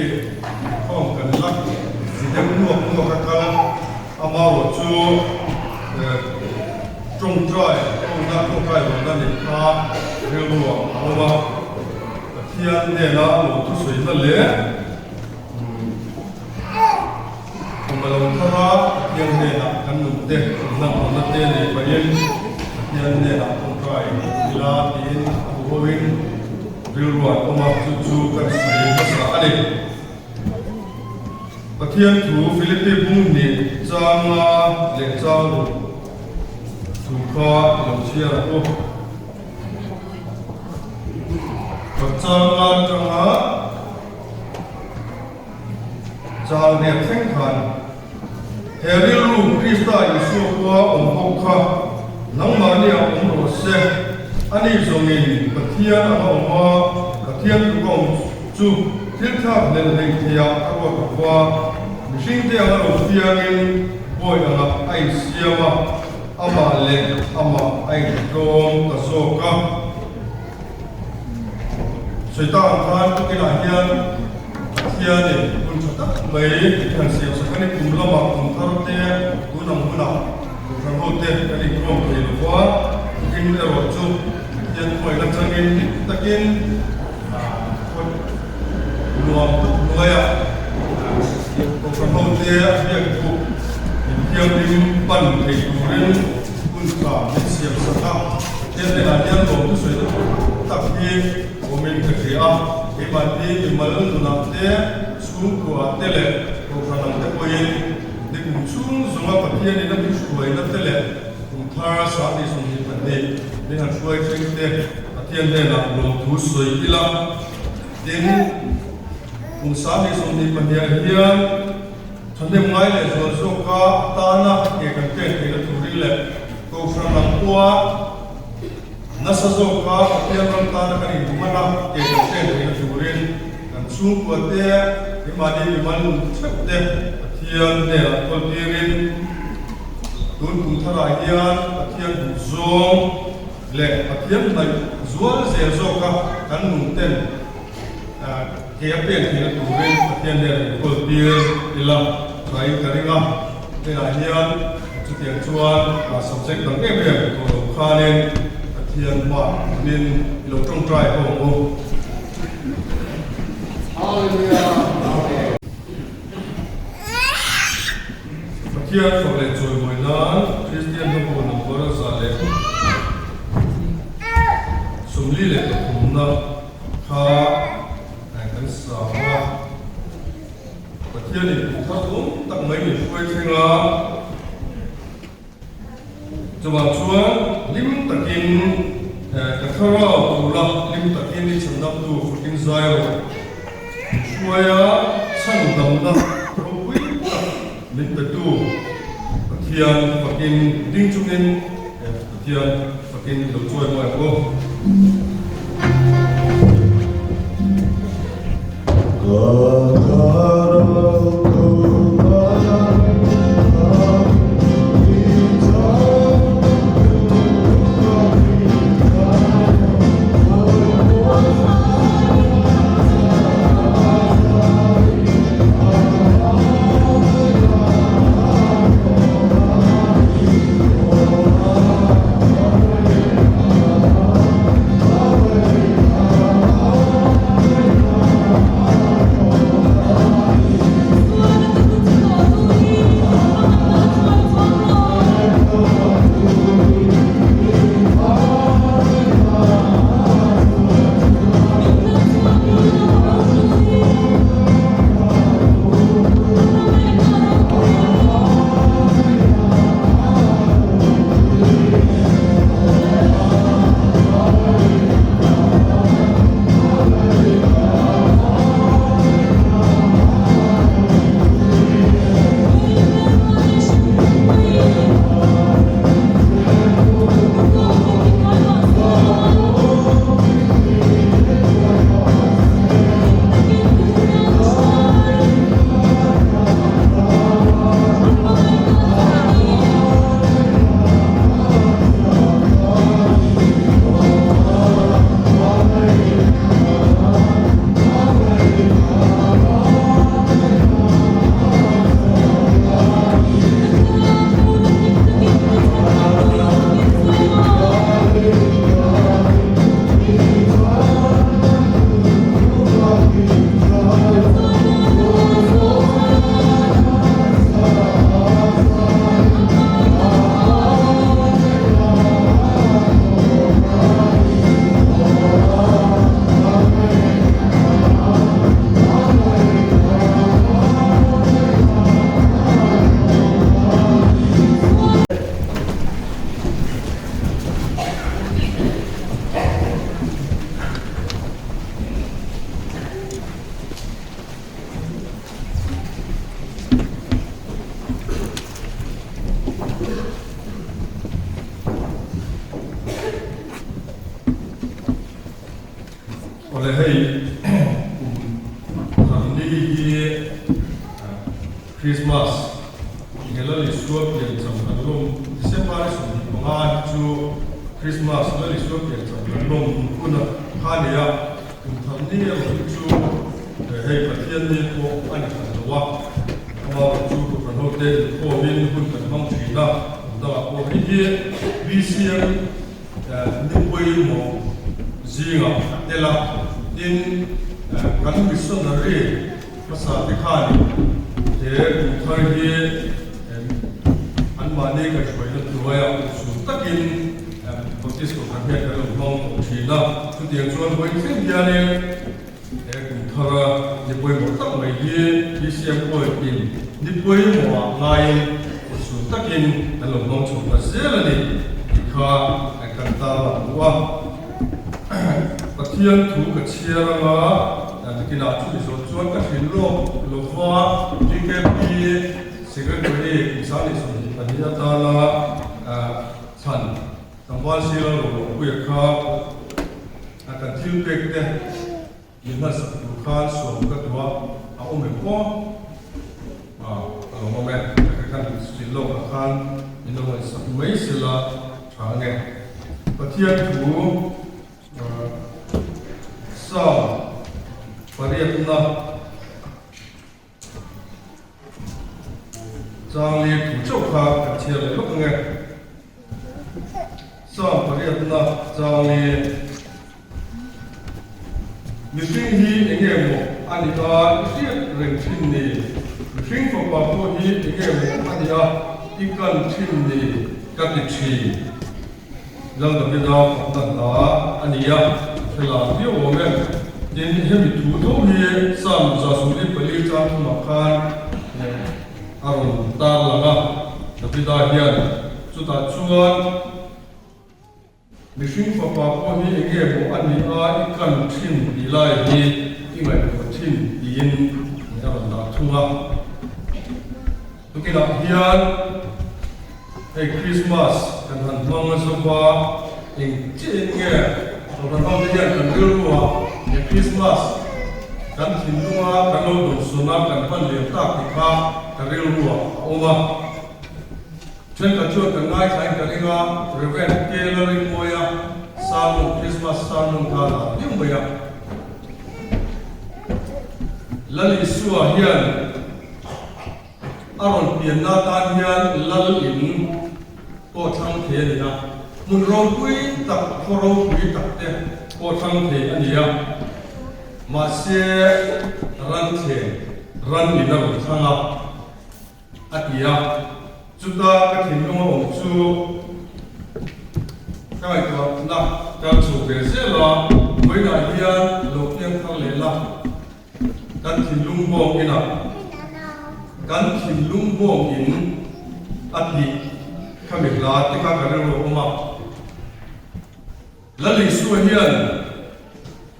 Hei inkhawm kan la zi deuh nuak nuak a kal amarawh chu tawngtai hona tawngtai rawhna neih kha rilru ah a awm a, Pathian hnena lo thusawina leh Kum a lo thar a, Pathian hnenah kan nunte inhlan awmna te nei pahin Pathian hnenah tawngtai ila tiin a huhoin rilru an awm a, chu chu kan sawi hmasa a ni. Pathian thu Philippi bung hnih changa leh chang ruk thu kha i lo chhiar ang u. Pachanga atanga Chal riat thleng khan he rilru Krista Isua khua awm bawk kha nangmahni ah awm rawh se. Ani zawngin Pathian anga awm a, Pathian tluk a awm chu thil thlak hlelh hlei theiah a ruat lo va, mihringte anga lo piangin bawi angah a insiam a, amah leh amah a intlawm ta zawk a. Sawi tak ang khan tukinah hian Pathianin hun tha tak mai han siam sak a ni. Kum lamah kum thar te tun ang hunah Kohhran ho te kan inkhawm thei lo va, tukin erawh chu Pathian khawngaihna changin dik takin khaw nuam tak hnuaiah Kohhran ho te a biak buk inthianghlim pan thei turin hun tha min siam sak a. Pathian hnenah hian lawm thusawi na tur tak hi awmin ka hria a, keimahni mimal nunah te, chhungkuah te leh kohhran ang te pawhin nikum chhung zawnga Pathianin a min hruaina te leh kum thar 22 min han hruai thleng te Pathian hnenah lawmthu sawi ila. Tin, kum 22 ah hian thahnem ngai leh zual zawka a tana ke kan pen theihna turin leh Kohhran lam pawha nasa zawka Pathian ram tana kan inhman a, ke kan pen theihna turin kan chhungkua te, keimahni mimal nun theuh te Pathian hnenah kawl tirin tun kum tharah hian Pathian duh zawng leh Pathian hnaih zual zel zawka kan nun ten ke a pen theihna turin Pathian hnenah inkawl tir ila thain ka ring a. Hetah hian chutiang chuan subject dang em em tawh lo khanin Pathian hmah tunin i lo tawngtai ho ang u. Pathian fak leh chawimawi nan Kristian hnabu number 143na kha kan sa a. Pathianin kum thar awm tak mai min hruai thleng a, chuvang chuan hlim takin ka thlarau tura hlim takin i chhandamtu fakin zai rawh. Min hruai a, chhandamna ropui tak min petu Pathian fakin ding chungin Pathian fakin lo chuai mawi ang u. kum thar ni hi Christmas nge Lal Isua piancham kan lawm December ni 25 hi chu Christmas Lal Isua piancham kan lawm hun a kha a ni a, kum thar ni erawh hi chu hei Pathian ni pawh a ni hran lo a, amaherawh chu Kohhran hote inkhawmin hun kan hmang thin a, kum dangah pawh hei hi BCM Ni pawimawh zingah a tel a, tin, kan missionary hmasa te khanin he kum thar hi anmahni kaihhruaina hnuaia usul takin Baptist Kohhran hian kan lo hmang tawh thin a. Chutiang chuan vawi thleng hianin he kum thara ni pawimawh tak mai hi BCM College-in ni pawimawhah ngaiin usul takin kan lo hmang chho ta zel a ni tih kha kan tarlang duh a. Pathian thu ka chhiar anga nakinah chu i zawh chuan ka hrilh lawk lova TKP Secretary kum 22 atana chhan Tlangval Sira Ropuia kha A kan thil pek te min hmansak tur khan suam ka duh a, a awm em aw? A, a lo awm e. Ka khan hrilh lawk ah khan min lo ngaihsak mai sela tha nge. Pathian thu Psalm pariatna Changli thu chauh kha kan chhiar leh lawk ange. Psalm pariatna changli Mihring hi enge maw a ni a i hriat reng thin ni? Mihring fapa pawh hi enge maw a ni a i kan thin ni ka ti thin. Lal Davida fakna hla a ni a, a hre lar viau awm e. Tin, hemi thu tho hi Psalm 144 chang thumah khan a rawn tar lang a, Davida hian chutah chuan mihring fapa pawh hi enge maw a nih a i kan thin tih lai hi i ngaihtuah thin tiin a rawn dah thung a. Tukinah hian hei Christmas kan han hmang a zawk a, eng chiah in nge Kohhran ho te hian kan rilru ah he Christmas kan thinlung a kan lo dawhsawn a kan hman liam tak tih kha ka rilru ah a awm a. Thenkhat chuan kan ngaithla in ka ring a, Rev. K. Lalrinmawia sermon Christmas sermon kha a dah viau mai a. Lal Isua hian A rawn pianna atan hian lal in pawh thlang thei a ni a, hmun ropui tak, khaw ropui tak te pawh thlang thei a ni a. Mahse, ran thleng, ran in a rawn thlang a, a ti a. Chuta ka thinlung a awm chu ka ngaihtuahna kal chho ve zel a, vawiinah hian lo piang thar leh la. Kan thinlung bawng inah kan thinlung bawng in a tih kha mi hla te kha ka rilru a awm a. Lal Isua hian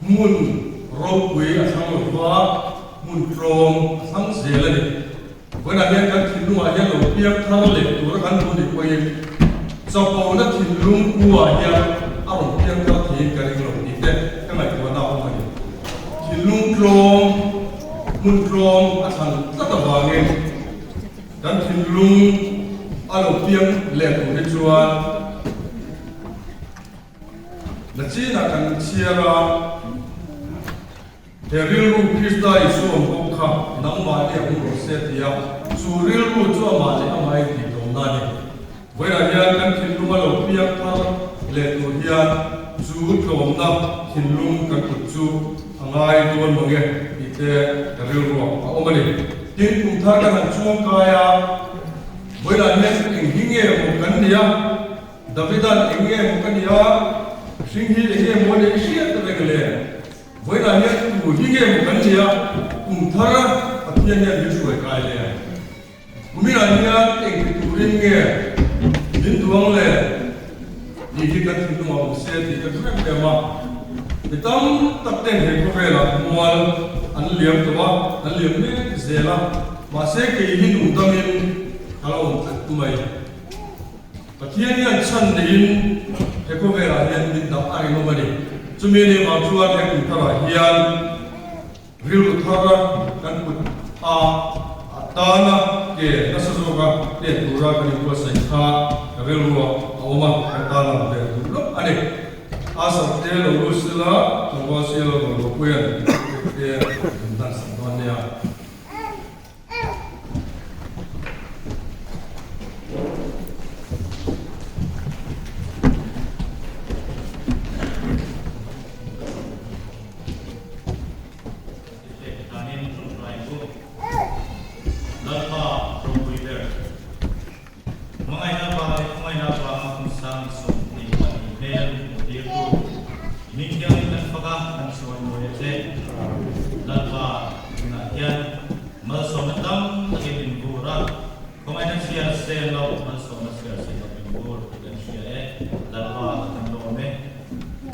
hmun ropui a thlang lo va, hmun tlawm a thlang zel a ni. Vawiinah hian kan thinlungah hian lo piang thar leh tura kan duh ni pawhin chapona thinlung kuah hian a rawn piang thar theiin ka ring lo tih te ka ngaihtuahna a awm a ni. Thinlung tlawm, hmun tlawm a thlan tlat avangin kan thinlung a lo piang leh tur hi chuan nachinah kan chhiar a. He rilru Krista Isua awm bawk kha nangmah leh awm rawh se tia chu rilru chu amah leh amah a intih tlawmna a ni. Vawiinah hian kan thinlung a lo piak thar leh tur hian chu tlawmna thinlung kan kut chu a ngai dawn mange tih te ka rilruah a awm a ni. Tin, kum thar kan han chuang kai a, vawiinah hian eng hi nge maw kan nih a? Davida'n eng nge maw ka nih a? Hring hi eng nge maw a nih hriat reng le? Vawiinah hian tu hi nge maw kan nia, kum thar Pathian hian min hruai kai le? Kuminah hian engti turin nge min duang le? Tih hi kan thinlungah awm se tih ka duh em em a. Mi tam tak ten he khawvelah mual an liam tawh a, an liam mek zel a, mahse kei hi nungdamin ka la awm tlat mai. Pathian hian chhan neiin he khawvelah hian min dah a ringawm a ni. Chumi ni vang chuan he kum tharah hian rilru thara kan put a atana ke nasa zawka pek tura kan inbuatsaih kha ka rilrua a awm a, kan tan ang ve duh lawk a ni. A sakte lo lut sela, tlangval sial rawn lo puian te an dan sak dawn nia. Hmangaihna vang leh khawngaihna vanga hun sang 22 hmel hmuh tirtu Hming hiangin kan fak a, kan sawi mawi a che. Lalpa tunah hian malsawmna tam takin min vur a, khawngaihna chhiar sen loh malsawmna chhiar sen loh min vur tih kan hria e. Lalpa kan lawm e.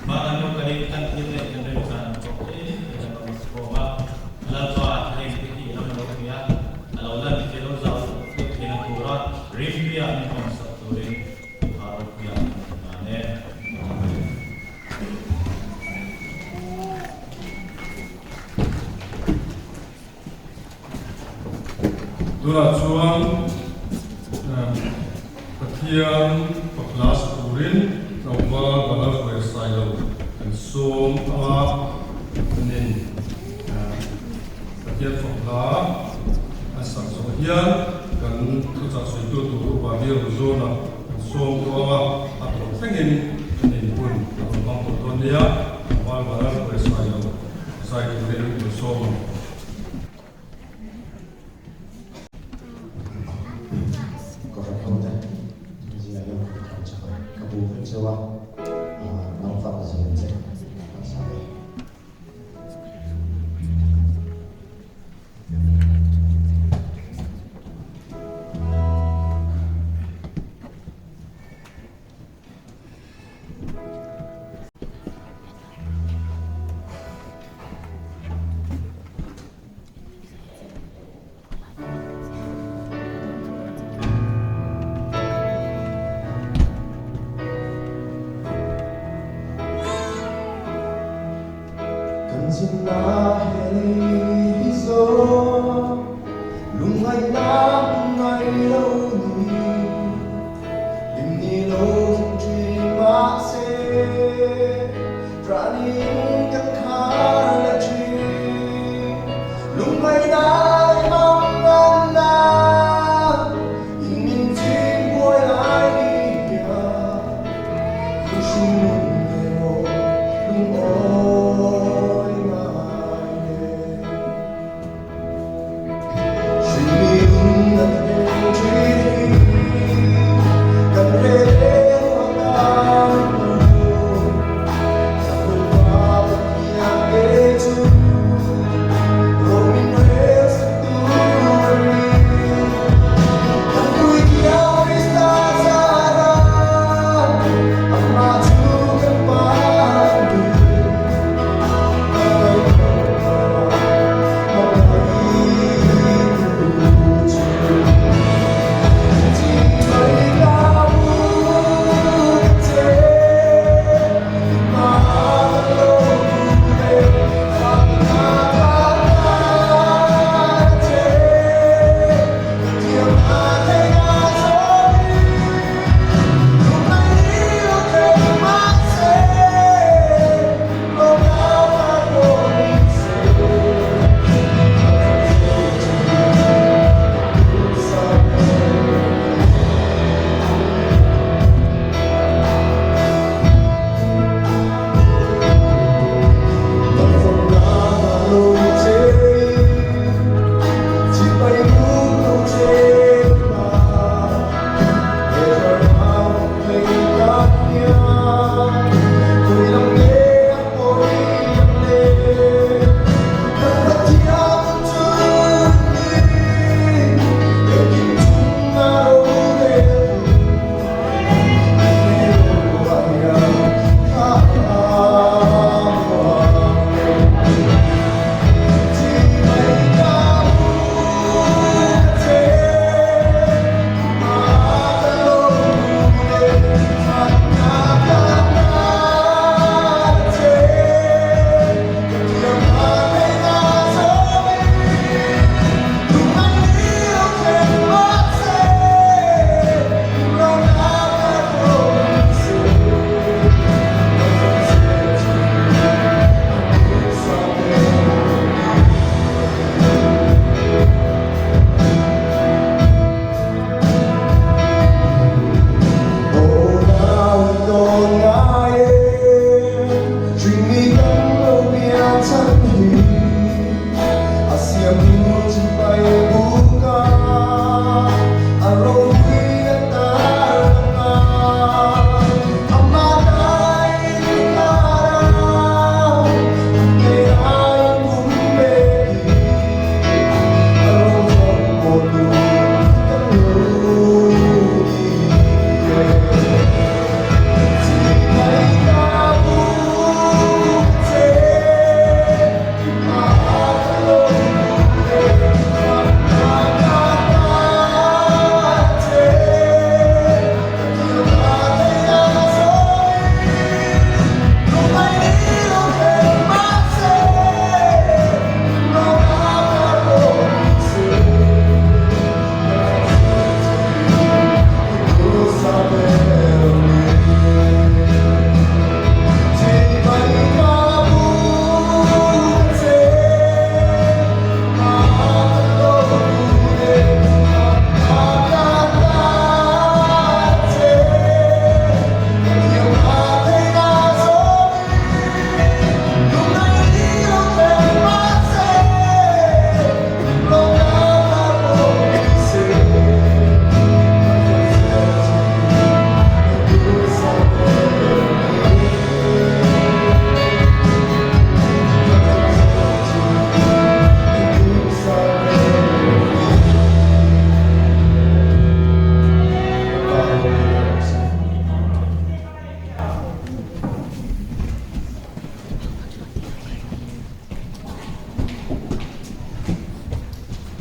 Mah kan lo kalin kan thil neih kan remchan ang tawk te te kan lo khawm a, Lalpa heng te hi ram lo hria a, a lo lan thei lo zau deuh theihna tura rimtuia min awm sak turin a ropuia kan hmu dan e. Amen. Tunah chuan Pathian pakhla sa turin tlangval bala hruai sai lo kan sawm a, nin Pathian fakhla an sak zawh hian kan thuchah sawitu tur upa hi rawn zawn a, kan sawm tawh ang a, a tawp thlengin kan inhun a rawn hmang tawh dawn nia, tlangval bala hruai sai lo zai turin kan sawm ang. Ka va tho te zia hian ka thar chak a, ka bu vek zeuh a, nang fak zel che ka sa e. Kan zinna he lei hi zawng lungngaihna ngai lo ni. Hlim ni lo thleng ṭhin mahse ṭahnin kan khar leh ṭhin. Lungngaihna leh manganna in min chin buai lai ni hian Khuhhru nun emaw lungawi ngai le.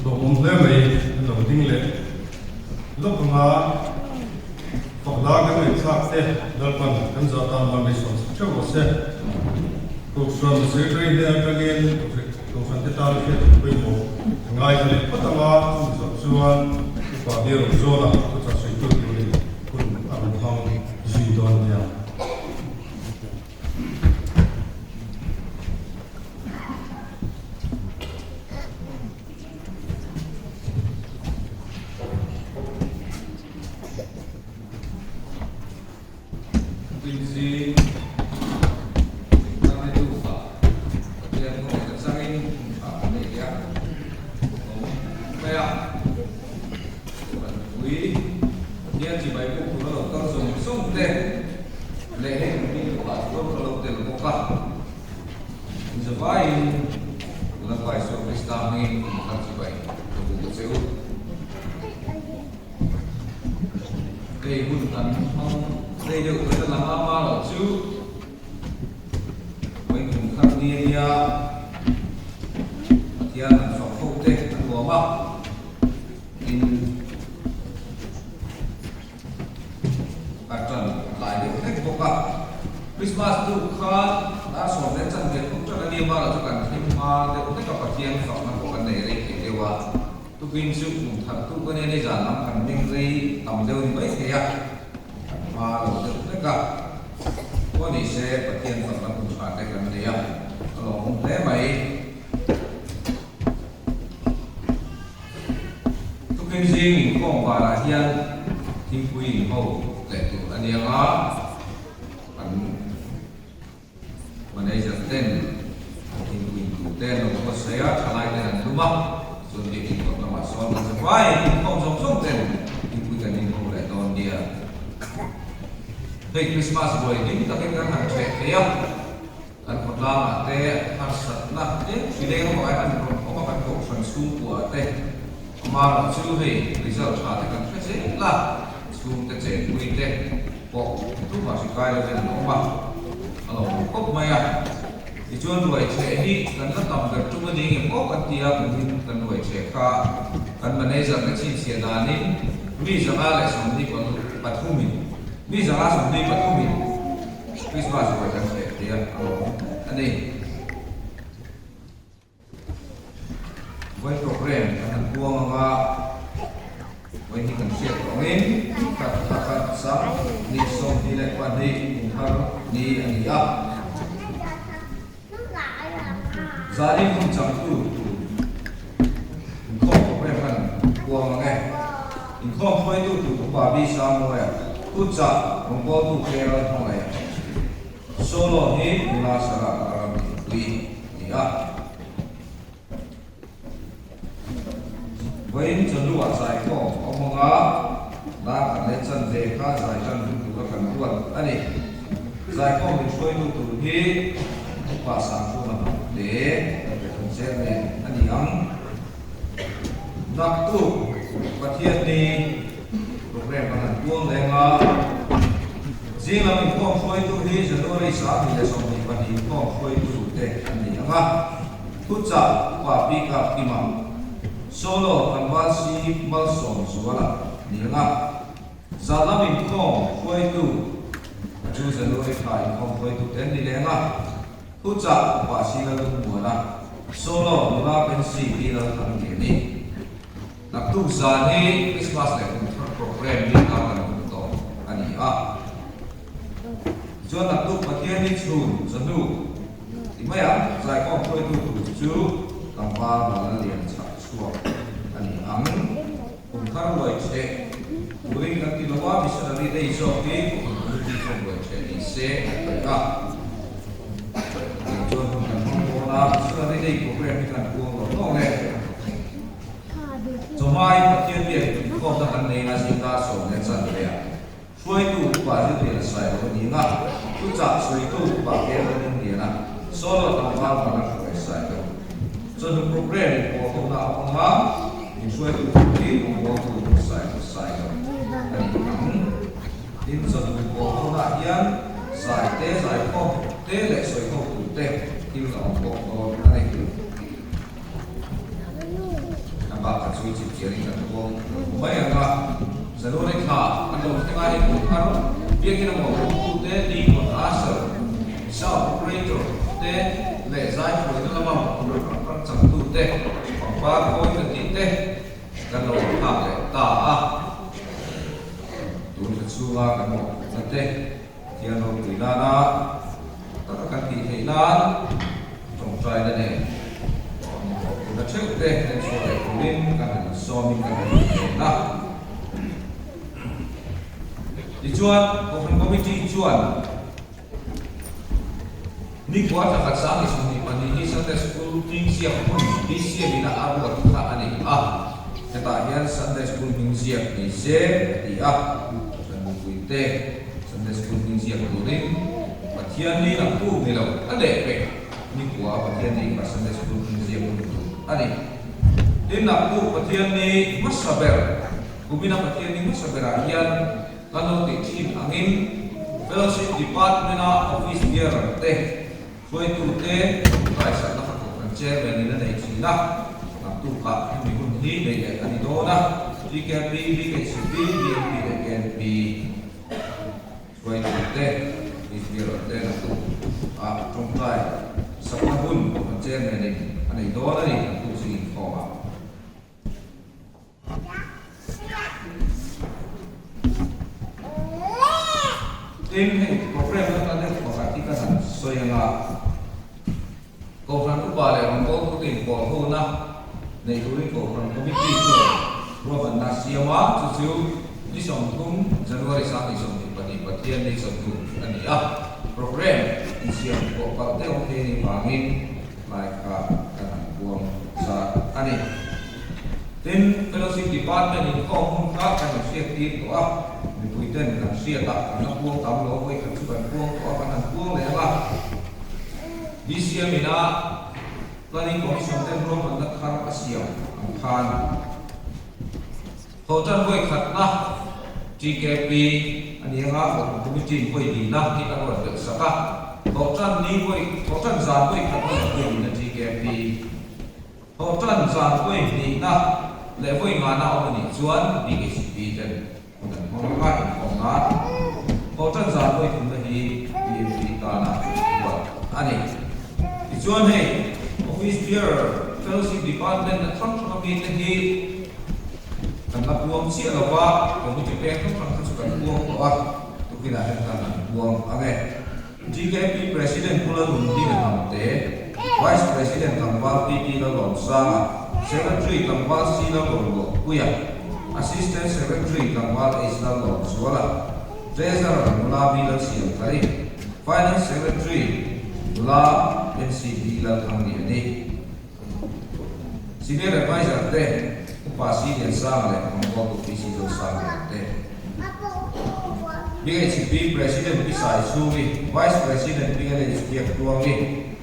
Lawmawm hle mai an lo ding leh lawk anga fak la kan ngaihthlak te Lalpan kan zah tan mal mai sawm sak theuh rawh se. Kohhran Secretary hnen atangin Kohhran te tan hriat tur pawimawh a ngaithla leh phawt anga chumi zawh chuan Upa Bialawm Zawna thuchah sawitu turin hun a rawn hmang zui dawn a nia. Tuizing Thangte Tufa Pathian khawngaih ka changin hun tha kan nei leh a, awm mai a. Kan pui Pathian chibai buk tur a lo kal zawng zawng te leh hei kan bik tukah chuan ka lo tel bawk a. Inzavaiin Lalpa Isua Krista hmingin kum thar chibai ka buk a che u. Hei hun kan hmang rei deuh tawh ta lang a, amaherawh chu vawi kum khat ni a nia, Pathian han fak ho te a nuam a, tin a tan tlai deuh hlek bawk a. Christmas tuk khan dar 10 leh chanve thum tan a nia, amaherawh chu kan thleng hma deuh hlek a, Pathian fakna pawh kan nei rei thei deuh a. Tukin chu kum thar tuk a nia ni zan lam kan meng rei tam deuh ni mai thei a, kan hma lo deuh hlek a. Pawh ni se Pathian fakna hun tha te kan nei a, a lawmawm hle mai. Tukin zing inkhawm vanah hian thingpui inho leh tur a nia nga, kan. Manager ten thingpui tur te an lo khaw sawi a, thalai ten an lum a, chuan biakin kawt lamah sawn kan che vai inkhawm zawng zawng ten thingpui kan inho leh dawn nia. Hei Christmas buai hlim takin kan han ṭheh thei a, kan khawtlangah te harsatna tlem hri leng avangin an rawn awm a, kan kohhran chhungkuaah te amaherawh chu hei result ṭha te kan hre zel a, chhungte chenpui te pawh tumah hri kai lovin an awm a, a lo awm khawp mai a. Tichuan ruai chheh hi kan la tam ber tum a ni ngem aw kan ti a, kumin kan ruai chheh kha kan manager te chhinchhiah danin mi 123 in mi 123 in Christmas ruai kan chheh thei a, a lo awm a ni. Vawi program kan han puang ang a, vawi hi kan hriat tawh angin khat thla khat 22 kum thar ni a ni a. Zanin hun changtu tur inkhawm program kan puang ang e. Inkhawm hruaitu tur Upa B. Samuel, Kutchah rawngbawltu Carol Hmangaih. Solo hi nula Sarah a ram thingpui a ni a. Vawiin chawhnuah zai khawm a awm ang a, dar khat leh chanve kha zai tan hun tura kan ruat a ni. Zai khawm min hruaitu tur hi Upa Sangchhunga Hnamte kan pe thung zel nen a ni ang. Naktuk Pathianni Program kan han puang leng a, zinglam inkhawm hruaitu hi January 2022 inkhawm hruaitu te an ni ang a, thuchah Upa Pi Kap Kima, Solo Tlangval Si Malsawm Zuala ni ang a, zanlam inkhawm hruaitu chu January thla inkhawm hruaitu te an ni leng a, thuchah Upa Si Lallungmuana, Solo Nula Pensy Pi Lalthangliani. Naktuk zan hi Christmas leh kum thar program ni a kan hmu tawh a ni a. Tichuan naktuk Pathian hi chhun zahnu ti mai ang, zaikhawm hruaitu tur chu tlangval Lalna Lian chhak chhuak a ni ang. Kum thar ruai chheh turin kan ti lo a, missionary day zawk hi kum committee chuan ruai chheh ni se an ti a. Tichuan hun kan hmang dawn a, missionary day program hi kan puang lo hlawm e. Chawhmai Pathian biak inkhawmna kan nei a zingah 10 leh chanve ah hruaitu upa Zirliana Sailo a ni ang a, thuchah sawitu upa Kevin Lungdiana, Solo tlangval Bala Hruai Sailo. Chawhnu program in pawl hona a awm a, in hruaitu tur hi rawngbawltu Sailo Sailo a ni ang. Tin, chawhnu pawl hona ah hian zai te, zaikhawm te leh sawiho tur te thil a awm bawk dawn a ni. A bak. Mai ang a, January thla kan lo thleng a, hei kum thar biakin a mawhphurhtute Deacon, Usher, Sound Operator te leh zaihruaina lama mawhphurhna hrang hrang changtute pangpar kawi ka tih te kan lo thlak leh ta a. Tun thla chhunga kan mawhphurhna te Pathian ropui nana taka kan tih theih nan tawngtaina nen mawhphurhna theuh te kan chhuah leh turin kan han insawmin kan han inven a. Tichuan, Kohhran Committee chuan Nikua thla khat 24 hi Sunday School hming ziak hun BCM ina a ruat kha a ni a. Hetah hian Sunday School hming ziak ni se a ti a, Kohhran mipuite Sunday School hming ziak turin Pathian ni lang tu ni lo a leh pek nikua Pathian ni kha Sunday School hming ziak hun tur a ni. Tin naktuk Pathian ni hmasa ber, kumina Pathian ni hmasa berah hian kan lo tih thin angin Fellowship Department-a Office Bearer te, hruaitute kaihsakna kha Kohhran Chairman in a nei thin a, naktukah hemi hun hi neih leh a ni dawn a, TKP, BKCP, BNP leh KNP hruaitute, Office Bearer te naktuk ah tawngtai sakna hun Kohhran Chairman in a nei dawn a ni, naktuk zing inkhawmah. Tin, hei program la kal deuh pakhat hi ka han sawi ang a, Kohhran upa leh rawngbawltute inpawl hona neih turin Kohhran Committee chuan ruahmanna a siam a, chu chu ni 30 January 2022 Pathian ni chawhnu a ni a, program insiam pawh palh deuh thei a nih vangin lai kha kan han puang zat a ni. Tin, Fellowship Department inkhawm hun kha kan inhriat tir tawh a, mipui ten kan hriat a, kan la puang tam lo, vawi khat chu kan puang tawh a, kan han puang leh ang a. BCM ina Planning Commission ten ruahmanna thar a siam ang khan Thawhtan vawi khatna TKP a ni anga Kohhran Committee in vawi lina hi a ruat belh sak a, Thawhtan ni vawi Thawhtan zan vawi khatna leh vawi lina TKP Thawhtan zan vawi hnihna leh vawi ngana awm a nih chuan BKCP ten hun an hmang anga inkhawm nan Thawhtan zan vawi thumna hi BMP tana ruat a ni. Tichuan hei Office Bearer Fellowship Department a hrang hrang ami te hi kan la puang chiah lo va, committee peng hrang hrang kha chu kan puang tawh a, tukinah hian kan han puang ang e. TKP President Pu Lalnunhlinga Hnamte, Vice President Tlangval PT Lalawmsanga, Secretary Tlangval C Lalawmluahpuia, Assistant Secretary Tlangval H Lalawmzuala, Treasurer Nula V Lalsiamthari, Finance Secretary Nula NCB Lalthangliani. Senior Adviser te, Upa C Liansanga leh Rawngbawltu PC Zosanglian te. BHP President Pi Sai Chhungi, Vice President Pi LH Biaktluangi,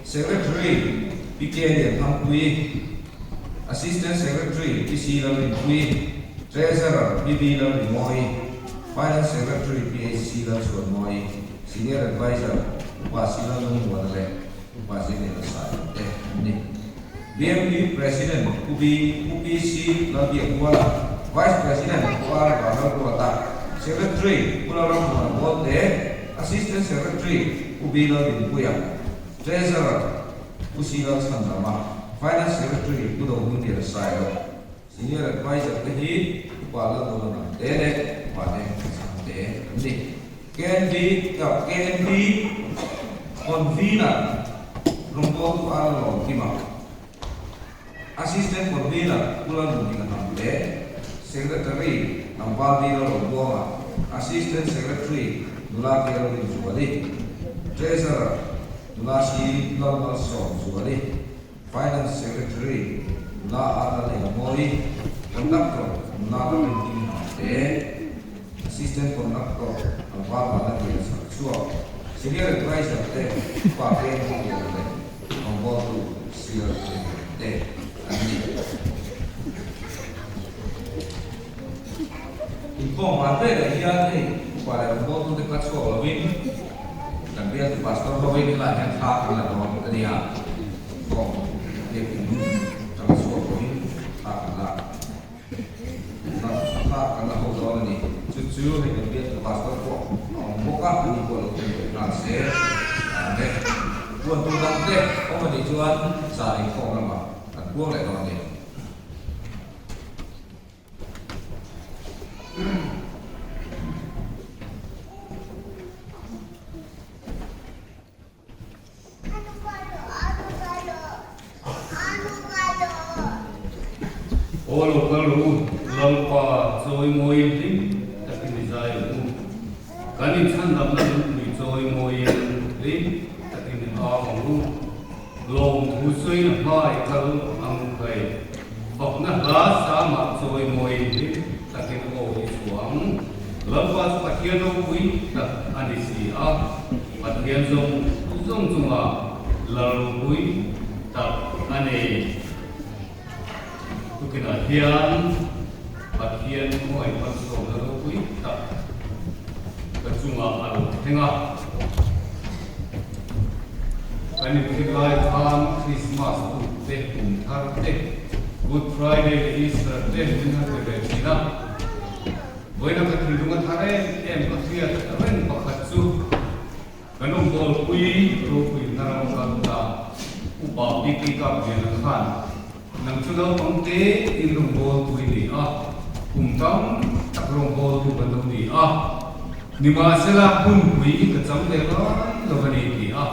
Secretary Pi K Lianthangpuii, Assistant Secretary Pi C Lalrinpuii, Treasurer Pi B Lalrimawii, Finance Secretary Pi HC Lalchhuanmawii, Senior Adviser Upa C Lalnungmuana leh Upa Zirliana Sailo te an ni. BMP President Pu B, Pu PC Lalbiakmuala, Vice President Pu R Vanlalruata, Secretary Pu Lalrammuana Bawlte, Assistant Secretary Pu B Laldinpuia, Treasurer Pu C Lalchhandama, Finance Secretary Pu Dohmunliana Sailo, Senior Adviser te hi Upa Lalnawna Hnamte leh Upa Deng Chhangte an ni. KNB, KNB Convener Rawngbawltu Ar Lawmkima, Assistant Convener Pu Lalnunhlinga Hnamte, Secretary Tlangval Dila Lawmbuanga, Assistant Secretary Nula Caroline Zuali, Treasurer Nula Si Lalmalsawm Zuali, Finance Secretary nula Arna Lengmawi, Conductor nula Lalrinhming Hnamte, Assistant Conductor Tlangval Vana Lian Chhakchhuak, Senior Adviser te Upa Peng Hmuliana leh Rawngbawltu Sir Lian te an ni. Inkhawm van velah hian hei upa leh rawngbawltu te kha chhuak lovin kan bialtu pastor hovin helaiah hian thla kan la dawn a nia. Inkhawm biakin tang chhuak lovin thla kan la. chu hei kan bialtu pastor pawh a awm bawk a, ani pawh lo tum ve nghal se. Amen. Puan tur dang te awm a nih chuan zan inkhawm lamah kan puang leh dawn a ni. Aw lo kal rawh u, Lalpa chawimawiin hlim takin i zai ang u. Kan inchhandamna lungpui chawimawiin hlim takin i au ang u. Lawmthu sawiin a hmai kal ang khai. Fakna hla sangah chawimawiin hlim takin aw i chhuah ang. Lalpa chu Pathian ropui tak a ni si a, Pathian zawng zawng chungah la ropui tak a ni. Tukinah hian Pathian khawngaih malsawmna ropui tak ka chungah a lo thleng a. Kan inthil lai khan Krismas tuk te, kum thar te, Good Friday leh Easter te min han pe ve thin a. Vawiina ka thinlung a thar em em ka hriat reng pakhat chu Kan awmbawlpui ropui hna ram kal ta upa Piki Kapliana khan nang chu naupang te in rawngbawltu i ni a, kum tam tak rawngbawltu kan lo ni a, nimahsela hunpui ka cham leh ngai lo a ni ti a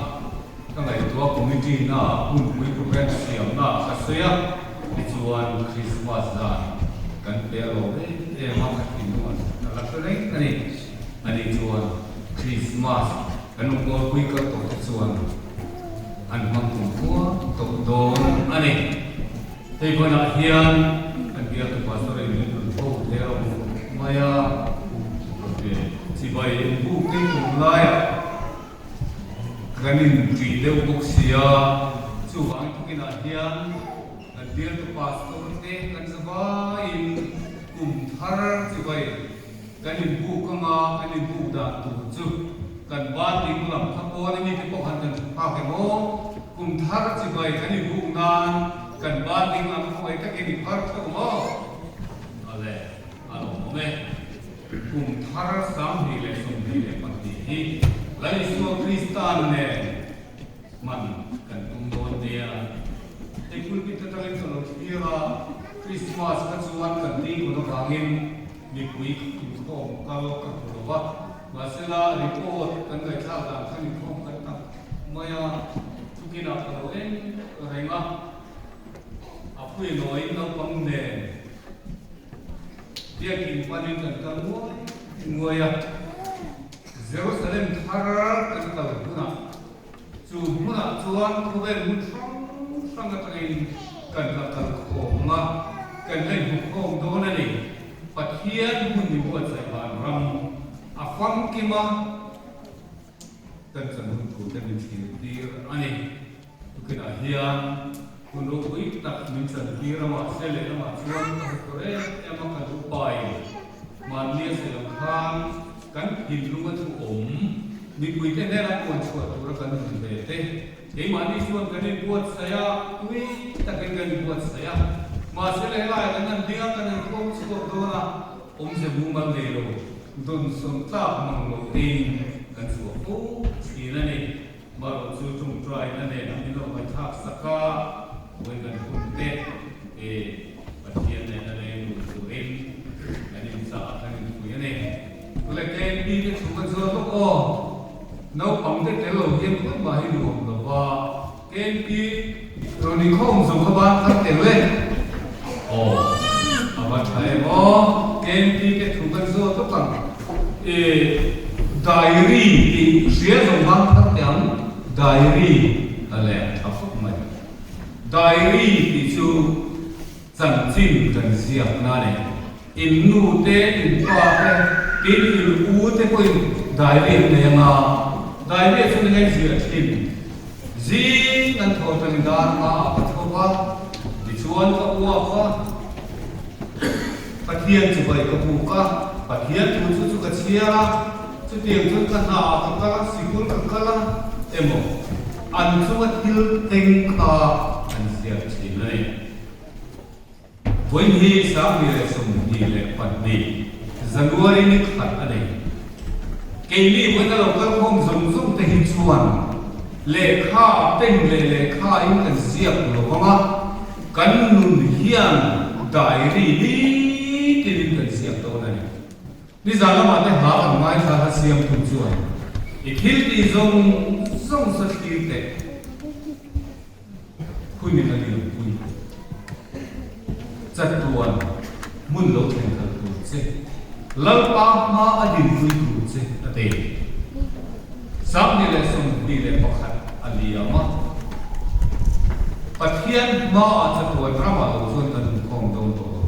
ka ngaihtuah committee na hunpui program siamna ka sawi a, tichuan Christmas zan kan pe a lawm em em a, ka thinlung a la hre reng a ni. Ani chuan Krismas kan awmkawlpui kal tawh te chuan an hmang kum khua tawh dawn a ni. Hei hmanah hian kan bialtu pastor in min rawn tho thei a awm mai a, chibai buk te tum laiah kan inṭih deuh bawk sia, chuvangin tukinah hian kan bialtu pastor te kan zavaiin kum thar chibai Kan inbuk anga kan inbuk dan tur chu kan ban ding lam kha pawn a mite pawh han kan hmu phak em aw? Kum thar chibai kan inbuk nan kan ban ding lam khawngaih takin i phar theuh ang aw? Awle, a lawmawm e. Kum thar 2022 hi Lal Isua Kristan nen hman kan tum dawn nia. Hei pulpit atangin ka lo thlir a, Krismas kha chuan kan ding hun avangin Mipui inkhawm kal ka hmu lo va, mahsela report kan ngaihthlak dan khan inkhawm kan tam mai a, tukinah ka lo en reng a, a pui nawiin naupang nen biakin panin kan kal nguai nguai a, Jerusalem thar kan kal hunah chu hmunah chuan khawvel hmun hrang hrang atangin kan la kal khawm a, kan la inhmu khawm dawn a ni. Pathian hmun ni buatsaih van ram a famkim a, kan chan hun tur te min thlir tir a ni. Tukinah hian hun ropui tak min chan tir a, mahse lehlamah chuan ka hmu tur em em a, kan upain mahnia sawi ang khan kan thinlung a thu awm mipuite hnena puan chhuah tura kan hun ve te, keimahni chuan kan inbuatsaih a, tui takin kan inbuatsaih a, mahse lehlaiah kan han ding a, kan han puang chhuak dawn a, awmze mumal nei lo, dawnsawn tlak mang lo tein kan chhuah fo thin a ni. Marawh chu tawngtaina nen an inlo ngaihthlak sak a, vawi kan hun te e Pathian nen a leng lut turin kan inchah a, kan inpui a ni. Tule KMP te thu ka zuar bawk aw, naupang te tel lo hian khawi mah hi nuam lo va, KMP rawn inkhawm zo kha ban khat tel e. Aw, a va tha em aw, KMP te thu kan zuar bawk ang. E diary tih hria zawng vang thar teh ang, diary a leh tha khawp mai. Diary tih chu chanchin kan ziakna a ni. In nu te, in pa te, tin in u te pawhin diary an nei ang a, diary ah chuan eng a ziah thin? Zing an thaw tangin dar hmaah ka tho va, tichuan ka uak a. Pathian chu bai ka buk a, Pathian thu chu chu ka chhiar a, chutiang chuan ka hna ah ka kal a, sikul ka kal a emaw an chunga thil thleng kha an ziak thin a ni. Vawiin hi 2022 January ni khat a nei. Keini vawiina lo kalkhawm zawng zawng te hi chuan lehkha pen leh lehkha in kan ziak lo vang a, kan nun hian diary nitin in kan ziak dawn a ni. Nizan lamah te hla kan ngaithla kha siamtu chuan i thil tih zawng zawng sa thlir teh hunin a lianpui chatuan hmun lo thlen kal tur che Lalpa hma a dinpui tur che a ti. 2021 a liam a, Pathian hmaah chatuan ramah lo chuan kan inkhawm dawn tawh lo.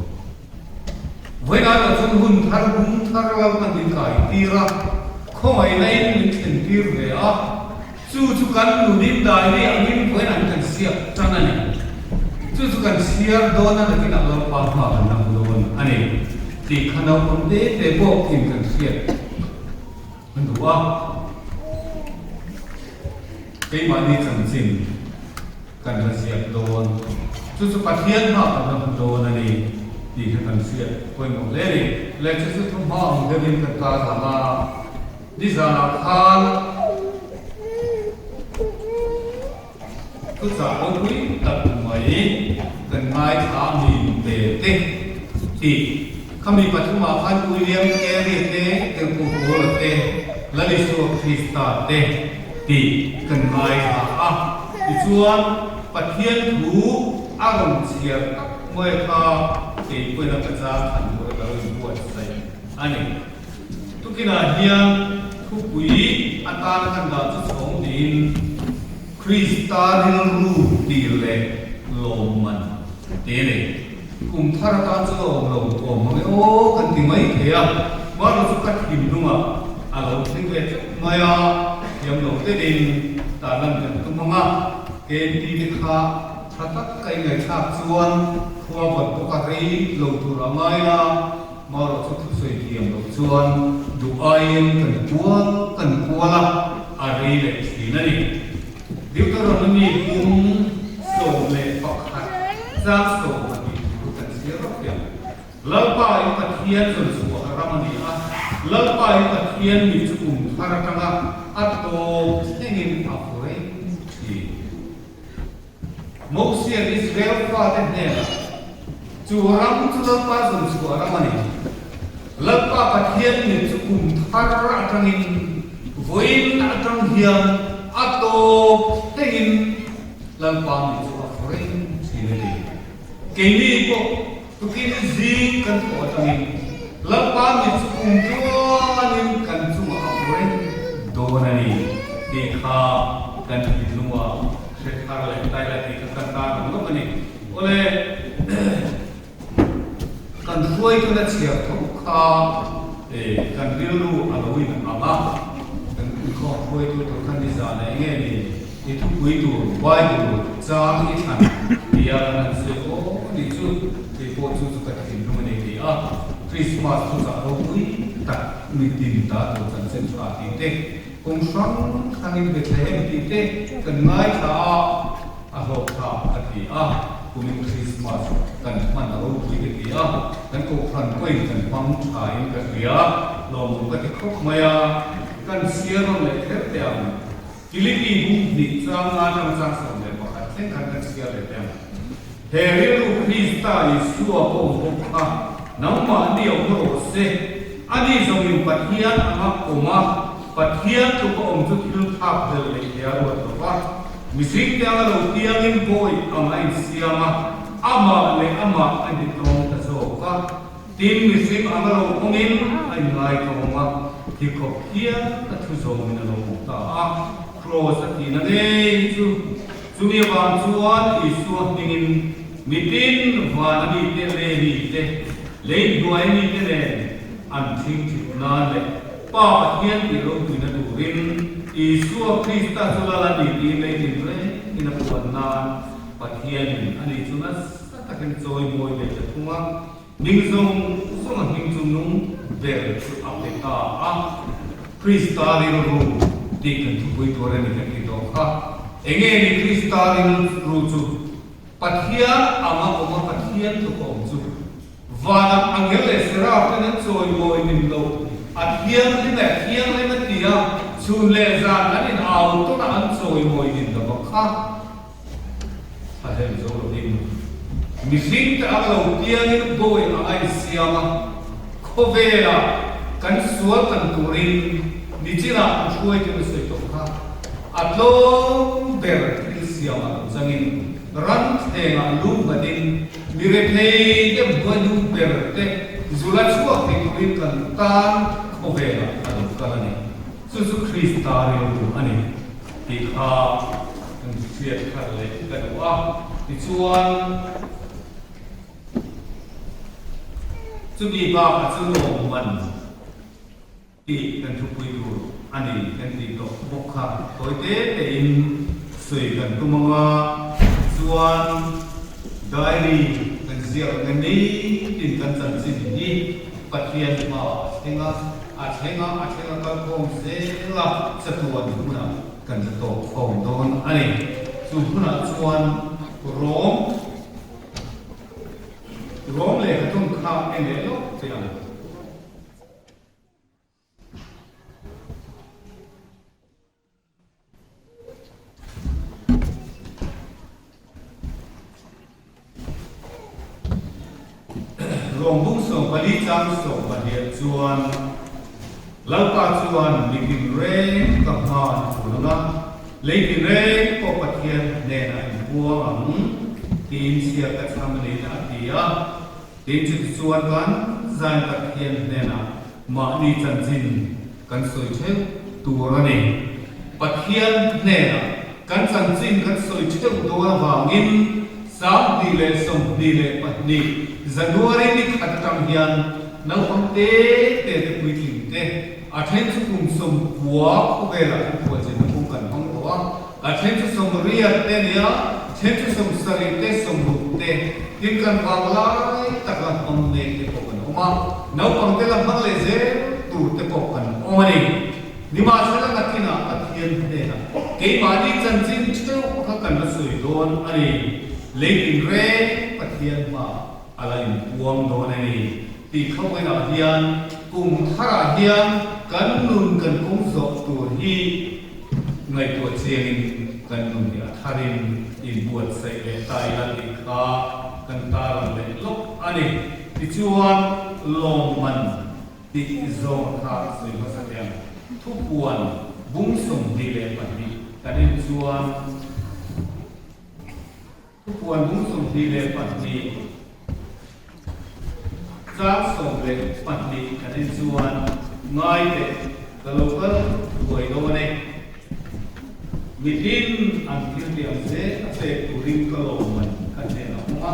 Vawiinah erawh chuan hun thar hung thar lo kan inkai tir a, khawngaihna in min thlen tir ve a, chu chu kan nunin diary angin vawiin an kan siak tan a ni. Chu chu kan chhiar dawn a nakinah Lalpa hma kan la hmu dawn a ni tih kha naupang te te pawh in kan hriat a duh a. Keimahni chanchin. Kan la ziak dawn. Chu chu Pathian hma kan la hmu dawn a ni tih kha kan hriat pawimawh hle a ni. Le chu chu thu hma ang deuhin kan kal ang a, nizanah khan thuchah ropui tak mai kan ngaithla a mi te te tih khami pathumah khan William Carey te, Tirhkoh Paula te, Lalisua Krista te tih kan ngaithla a. Tichuan, Pathian thu a rawn chhiar tak mai kha kei pawhin a ka chang khan tur a lo inbuatsaih a ni. Tukinah hian thupui atana kan dah chu chhawng niin Krista rilru tir leh lawmman te a ni. Kum thar atan chu a awm lo awm mang e aw kan ti mai thei a, mahni chu ka thinlungah a lo thleng ve tlat mai a, thiam lo deuhin tarlan kan tum ang a, KNP te kha tha tak ka inngaihthlak chuan khua vawt bawk a rei lo tur a ngai a, marawh chu thusawi thiam loh chuan duh aiin kan kual kan kual a, a rei leh thin a ni. Deuteronomy pum 11 chang 12 thu kan chhiar rawk hian, Lalpa in Pathian zawn chhuah ram a ni a, Lalpa in Pathian mi chu kum thar atanga a tawp thlengin a fu reng thin. Mosian Israel fate hnenah, Chu ram chu Lalpa zawn chhuah ram a ni. Lalpa Pathian mi chu kum thar atangin vawiin atang hian a tawp thlengin Lalpa mi chu a fu reng thin a ti. Keini pawh tukin zing kan thawh atangin Lalpa mi chu kum tluanin kan chungah a fu reng dawn a ni tih kha kan thinlungah hre thar leh tai la tih kha kan tan ang lawk a ni. Awle. Kan hruaituna chhiar tho kha kan rilru a lo in ang a, kan inkhawm hruaitu tur kha nizan leh nge ni i thupui tur Bible chang i thlan tia kan han sawi aw ni chu kei pawh chu chu ka thinlung a ni ti a, Christmas thuchah ropui tak mitin ta tur chanchin tha tih te, kawng hrang hrangin Bethlehem tih te kan ngaithla a. A hlawk thlak a ti a, kumin Christmas kan hman a ropui ka ti a, kan kohhran pawhin kan hmang thain ka hria, lawmawm ka ti khawp mai a, kan chhiar rawn leh kher teh ang. Philippi bung hnih chang nga atang 11 thleng khan kan chhiar leh teh ang. He rilru Krista Isua pawh bawk kha nangmahni a awm rawh se, ani zawngin Pathian anga awm a, Pathian tluk a awm chu thil thlak hlel leh hia ruat lo va, mihring te anga lo piangin bawi ang a insiam a, amah leh amah a inti tlawm ta zawk a. Tin, mihring anga lo awmin a inngai tlawm a, thikhawp hial a thu zawmin a lo awm ta a, kraws a tihna ngei chu. Chumi avang chuan Isua hmingin mitin vana mite leh mite, lei hnuai mite nen an thingthit nan leh Pa Pathian tih ropuina turin Isua Krista chu lal a ni tih lei tin rengin a puan nan Pathianin ani chu nasa takin chawimawi ve ta thung a, hming zawng zawng a hming chu nung ber chu a pe ta a. Krista rilru tih kan thupui tur a ni kan ti tawh kha. Enge ni Krista rilru chu? Pathian anga awm a Pathian tluk a awm chu. Vanah angel leh seraf ten an chawimawi nin lo, a thianghlim e, thianghlim a ti a, chhun leh zan an in au tawn a an chawimawi nin lo vang kha. Thlahlel zo lovin mihring te ang lo piangin bawi a ngaih siam a, khawvelah kan sual kan turin nichinah an hruaitu na sawi tawh kha a tlawm ber thil siamah lo changin ram thlengah lu nghatin mi rethei te hnuai hnung ber te zula chhuak thei turin kan tan khawvelah a lo kal a ni. Chu chu Krista rilru a ni tih kha kan hriat khat leh ka duh a. Tichuan, chumi bakah chu lawmman tih kan thupui tur a ni kan tih tawh bawk kha tawi te tein sawi kan tum ang a. Chuan, diary kan ziak ang e nitin kan chanchin hi Pathian hmaah a thleng a. A thleng a, a thleng a kal khawm zel a, chatuan hunah kan la tawk khawm dawn a ni. Chu hunah chuan Rom, Rom lehkhathawm kha en leh lawk teh ang. Rawngbung 14 chang 12 chuan Lalpa chuan mi tinreng ka hma an phur ang a, lei tinreng pawh Pathian hnenah in puang ang tiin chhiar ka chham a ni a ti a. Tin chutichuan kan zain Pathian hnenah mahni chanchin kan sawi theuh tur a ni. Pathian hnenah kan chanchin kan sawi theuh dawn avangin 2022 January ni khat atang hian naupang te te te puitling te a then chu kum 90 khawvelah kan khualzinna kawng kan hmang tawh a, A then chu 80 te nia, then chu 70 te, 60 te, tin kan vang lai tak la hmang mek te pawh kan awm a, naupang te la hmang leh zel tur te pawh kan awm a ni. Nimahsela nakinah Pathian hnenah keimahni chanchin theuh kha kan la sawi dawn a ni. Lei tinreng Pathian hmaah a la inpuang dawn a ni tih khawinah hian kum tharah hian kan nun kan kawng zawh tur hi Ngaihtuah chiangin kan nun hi a tharin inbuatsaih leh ta ila tih kha kan tarang leh lawk a ni. Tichuan, lawmman tih zawng kha sawi hmasa teh ang. Thupuan bung 22 kan en chuan, Thupuan bung 22 chang 12 kan en chuan ngai teh ka lo kal thuai dawn e. Mitin an thil tih ang zel a pek turin ka lawmman ka hnen a awm a.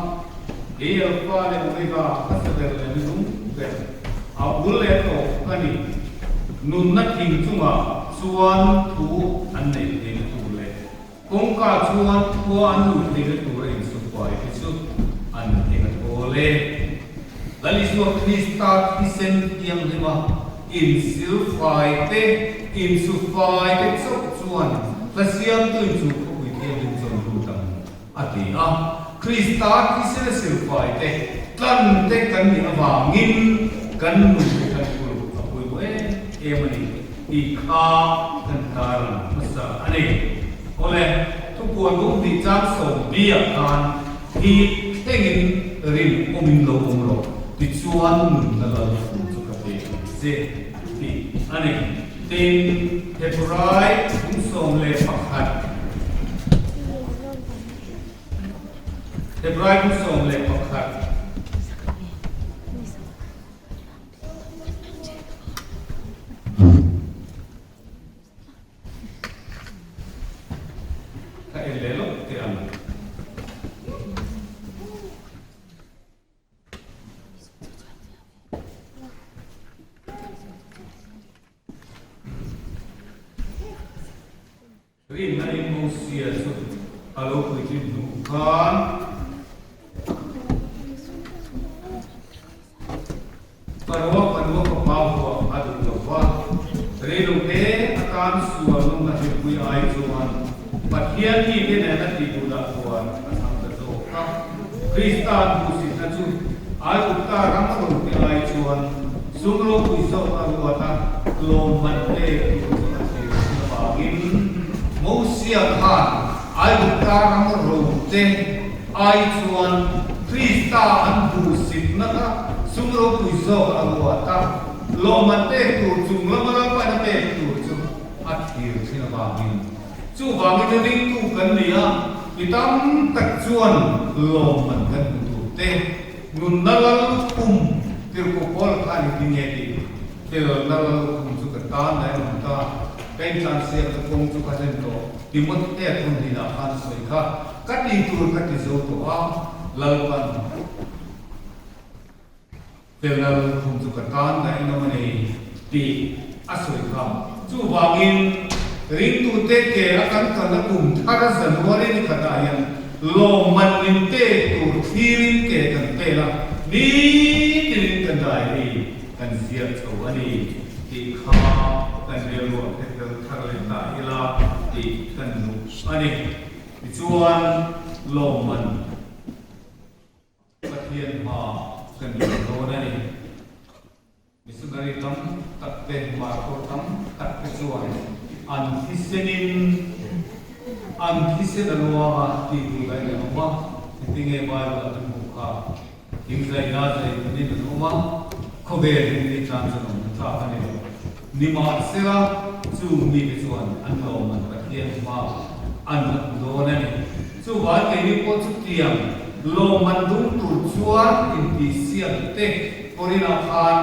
Kei Alpha leh Omega hmasa ber leh nunung ber a bul leh tawp ka ni. Nunna thing chungah chuan thu an neih theihna tur leh Kawngka chuan khua an luh theihna tur a insawhkuai te chu an eng a thawl e. Lal Isua Krista thisen thianghlima insilfai te, insufai te chauh chuan hla siamtuin chu khawpui thianghlim chuan lut ang a ti a. Krista thisen a silfai te, tlan te kan nih avangin kan nun te kan uluk a pawimawh em em a ni. Tih kha kan tarlang hmasa a ni. Awle, thupuan bung hnih chang sawm biak khan hi thlengin rin awmin lo awm rawh, tichuan nunna lal thu chu ka pe ang che tih a ni. Tin, Hebrai bung 11, Hebrai bung 11, Ka en leh lawk teh ang. Rinna in Mosia chu a lo puitlin hnu khan Faroa fanu a fapa vuah a duh lo va, reilote atan sual nawmna hrilhpui ai chuan Pathian mite nena tih duhdah chuan a chhang ta zawk a. Krista hmuhsitna chu. Aigupta ram a rawn pe ai chuan sum ropui zawk a ruat a, tlawmman pek tur chu a thlir thin avangin Mosia khan Aigupta ram rote ai chuan Krista an duhsitna kha sum ropui zawk a ruat a, lawmman pek tur chung lama lalpaina pek tur chu a thlir thin avangin Chuvangin a ringtu kan ni a, mi tam tak chuan lawmman kan hmu tur te, nunna lal lukhum tirhkoh pawl khan i ti nge tih felna lal lukhum chu ka tan daih a awm ta, ka intlansiakna kawng chu ka hlen tawh, Timothea thawmhninah khan a sawi kha, ka ti tur ka ti zo tawh a, Lalpan. Felna lukhum chu ka tan daih lo a ni tih a sawi kha. Chuvangin, ringtute ke a kan kalna kum thar January ni khatah hian lawmman min pek tur thlirin ke kan pen a, nitinin kan diary kan ziak chho a ni tih kha kan rilruah te fel thar leh ta ila tih kan duh a ni. Tichuan, lawmman. Pathian hma kan ring dawn a ni. Missionary tam tak te, martor tam tak te chuan an thisenin an thisen a luang a tih tur daih an awm a, engtinge Bible ah kan hmuh kha? Thingzaina zai hmunin an awm a, khawvel hi mi tan chuan awmna tlak a ni lo. Nimahsela, chung mite chuan an lawmman Pathian hma an la hmu dawn a ni. Chuvang keini pawh chutiang lawmman dum tur chuan intihsiak te Korinah khan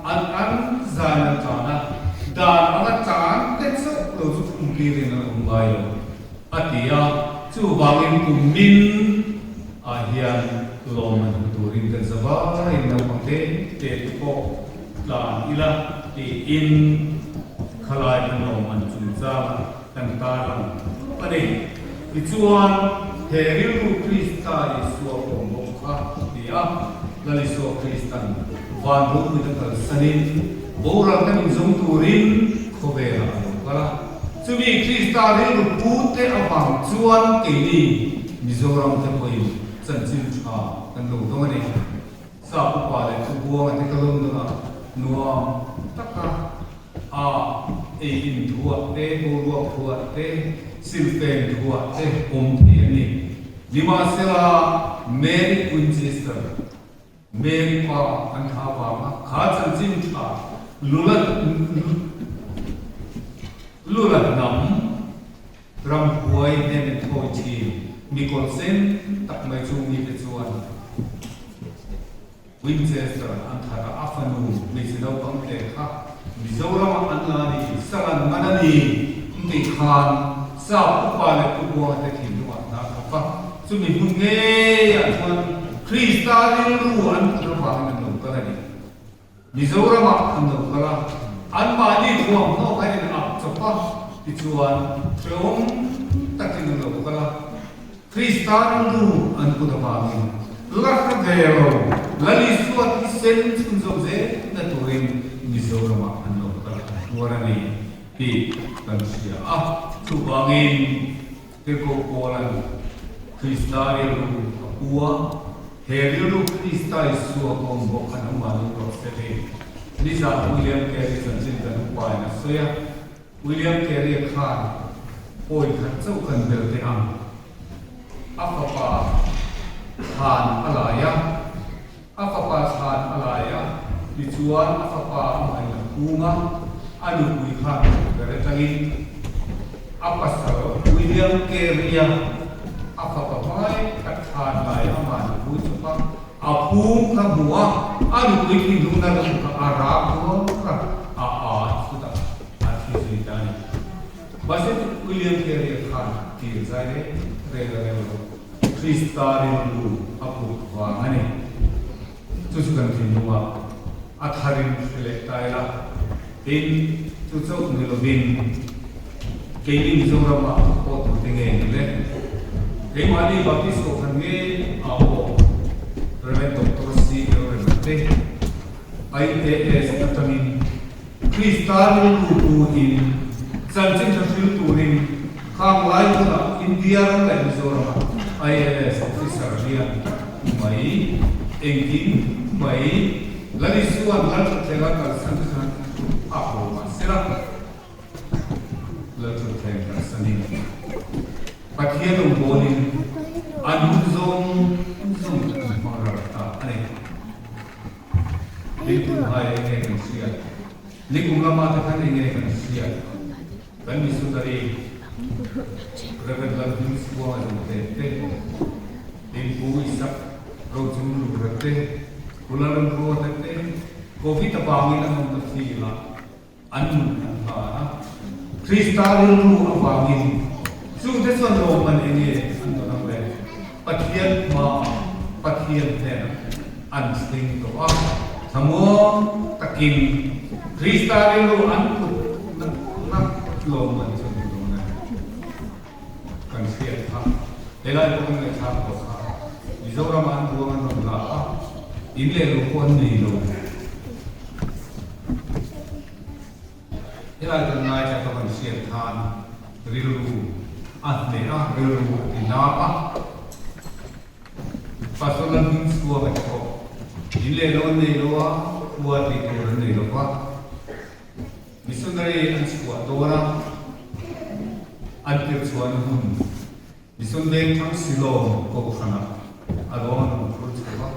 an an zan an tan a, dan anga tan te chauh lo chu khumtirin an awm ngai lo, a ti a. Chuvangin kum min ah hian lawmman hmu turin kan za vaiin naupang te te te pawh tlan ila tiin khalai kan lawmman chungchanga kan tarlang a ni. Tichuan, he rilru Krista Isua pawm bawk kha a ti a, Lal Isua Kristan van ropuina kalsanin boral kan inzawm turin khawvelah a lo kal a. Chumi Krista rilru pute avang chuan keini Mizoram te pawhin chanchin tha kan lo dawng a ni. Sap upa leh chu buanga te ka London ah nuam taka a ei in thuah te, boruak thuah te, silfen thuah te awm thei an ni. Nimahsela Mary Winchester, Mary pa an thla vanga kha chanchin tha lula lula hnam Ramhuai hnen in thawi thin mi kawr sen tak mai chu mite chuan Winchester an that a, a fanu hmeichhe naupang te kha Mizoramah an la a ni, Salan man a ni tih khan Sap upa leh Pu Buanga te thinlungah hna thawk a, chumi hmun ngeiah chuan Krista rilru an put avangin an lo kal a ni. Mizoramah an lo kal a, anmahni thuamhnaw kha in ak chawp a, tichuan hrehawm takin an lo kal a, Krista rilru an put avangin la hre ve lo, Lal Isua thisen chhunzawm zel na turin Mizoramah an lo kal an tuar a ni tih kan hria a, chuvangin Tirhkoh Paula'n Krista rilru a pu a, he rilru Krista Isua ka awm bawk khan amah lo rawh se ti. Nizah William Carey chanchin kan upain a sawi a, William Carey-a khan pawi khat chauh kan bel teh ang. A fapa thlan a lai a, a fapa thlan a lai a, tichuan a fapa amahin a phum a, a nupui khan ber atangin a pasal William Carey-a a fapa hmai khat thlan lai amah nupui chawp a, a phum kha hmu a, a nupui thinlungna lam kha a rak rual a, a a chutah a thi zui ta a ni. Mahse William Carey-a khan tir zai reng reng a reng lo. Krista rilru a put vang a ni. Chu chu kan thinlungah a tharin hre leh ta ila. Tin, chu chauh ni lovin keini Mizoramah pawh tute nge ni le? Keimahni Baptist Kohhran nge ah pawh Rev. Doctor C. Lalrema te IAS atangin Krista rilru pu in chanchin tha hril turin khang lai hunah India ram leh Mizoramah IAS officer lian tak mai. Engkim mai Lal Isua'n Lalṭhutthleng a kalsan khan a haw mah sela, Lalṭhutthleng kalsanin Pathian rawngbawlin an hun zawng zawng an hmang ral ta a ni. Lingkum hai eng nge kan hriat? Lingkum lama te khan eng nge kan hriat? Kan missionary Rev. Lalhmingchhuanga Zungte te, Pu Isaac Rochunglura te, Pu Lalremruata te, Covid avangin an awm ta fil a, an nun an hlan a. Krista rilru avangin chungte chuan lawmman eng nge an dawn ang le? Pathian hmaah Pathian hnenah an thleng tawh a, thlamuang takin Krista rilru an put na lawmman chu an dawn a ni. Kan hriat kha, helai pawh kan ngaihthlak tawh kha, Mizoramah an ruang an rawn la a, in leh lo pawh an nei lo. Helai kan ngaithla tawh kan hriat khan rilru a hneh a, rilru a ti na a. Pastor Lalhmingchhuanga te pawh in leh lo an nei lo a, khua tih tur an nei lo va. Missionary an chhuah dawn a, an tirh chhuahna hmun Mission Vengthlang Silawm Kohhranah a ruang an rawn phur chho a.